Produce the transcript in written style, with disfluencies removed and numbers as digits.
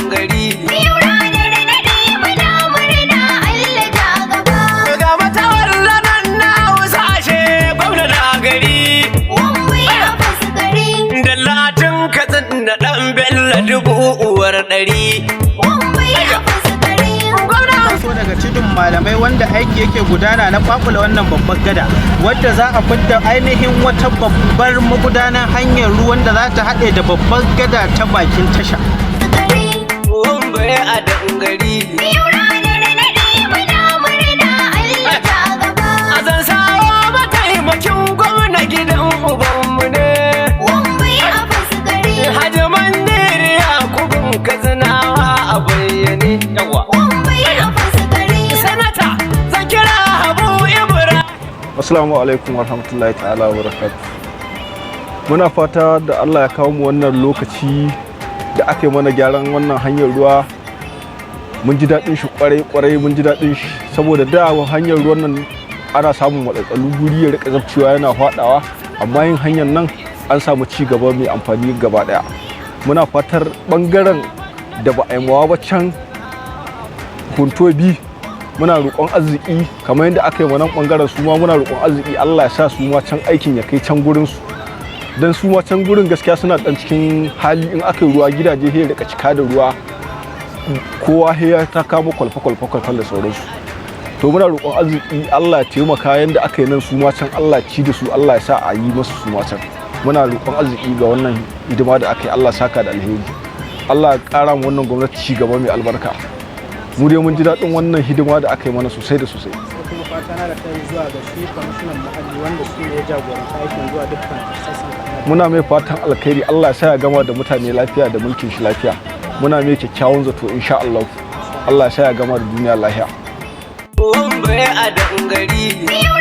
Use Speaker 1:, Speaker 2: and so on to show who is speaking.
Speaker 1: dangari.
Speaker 2: Yau ranar naɗi, muna murna, Allah ja gaba.
Speaker 1: Ga matawalla nan na Hausa, ashe gwamna na gari.
Speaker 2: Wambai a Faskari.
Speaker 1: Dallatin Katsina, ɗan Bello dubu uwar ɗari.
Speaker 2: Wambai a Faskari.
Speaker 3: Taso daga Tudun Malamai, wanda aiki yake gudana na kwakula wannan babbar gada, wadda za a fidda ainihin wata babbar magudanar hanyar ruwan da za ta haɗe da babbar gada ta bakin tasha.
Speaker 2: Faskari.
Speaker 1: Wambai a dangari.
Speaker 2: Yau ranar naɗi, muna murna, Allah ja gaba.
Speaker 1: A zan sawo mataimakin gwamna, gidan ubanmu ne.
Speaker 2: Wambai a Faskari.
Speaker 1: Haji Mandiri Yakubun Katsinawa a bayyane. Yawa.
Speaker 2: Wambai a Faskari.
Speaker 1: Sanata zan kira, Habu Ibra.
Speaker 4: Assalamu alaikum warahmatullahi ta'ala wa barakatuh. Muna fata da Allah ya kawo mu wannan lokaci da aka yi mana gyaran wannan hanyar ruwa. Mun ji daɗin shi kwarai kwarai, mun ji daɗin shi, saboda da hanyar ruwan nan ana samun matsatsalu, guri ya rika zabcewa yana faɗawa, amma yin hanyar nan an samu ci gaba mai amfani gaba ɗaya. Muna fatar ɓangaren da ba a yi mawa ba can Hunto bi, muna roƙon arziki kamar yadda aka yi wannan ɓangaren, su ma muna roƙon arziki, Allah ya sa su ma can aikin ya kai can gurin su, dan su ma can gurin gaskiya suna dan cikin hali. In aka yi ruwa, gidaje sai ya rika cika da ruwa, kowa sai ya ta kama kwalfa kwalfa kwalfa da sauransu. To muna roƙon arziki, Allah ya taimaka, yadda aka yi nan su ma can Allah ya ci da su, Allah ya sa a yi masu su ma can. Muna roƙon arziki ga wannan hidima da aka yi, Allah saka da alheri, Allah ya ƙara mu wannan gwamnati ci gaba mai albarka. Mu dai mun ji daɗin wannan hidima da aka yi mana sosai da sosai.
Speaker 3: Sai kuma fata na da kai zuwa ga shi kwamishinan muhalli, wanda shi ne ya jagoranci aikin zuwa dukkan sassan Katsina.
Speaker 4: Muna mai fatan alkhairi, Allah ya sa ya gama da mutane lafiya da mulkin shi lafiya. Muna mai kyakkyawan zato, insha Allah, Allah ya sa ya gama da duniya lafiya.
Speaker 1: Wambai a dangari.
Speaker 2: Yau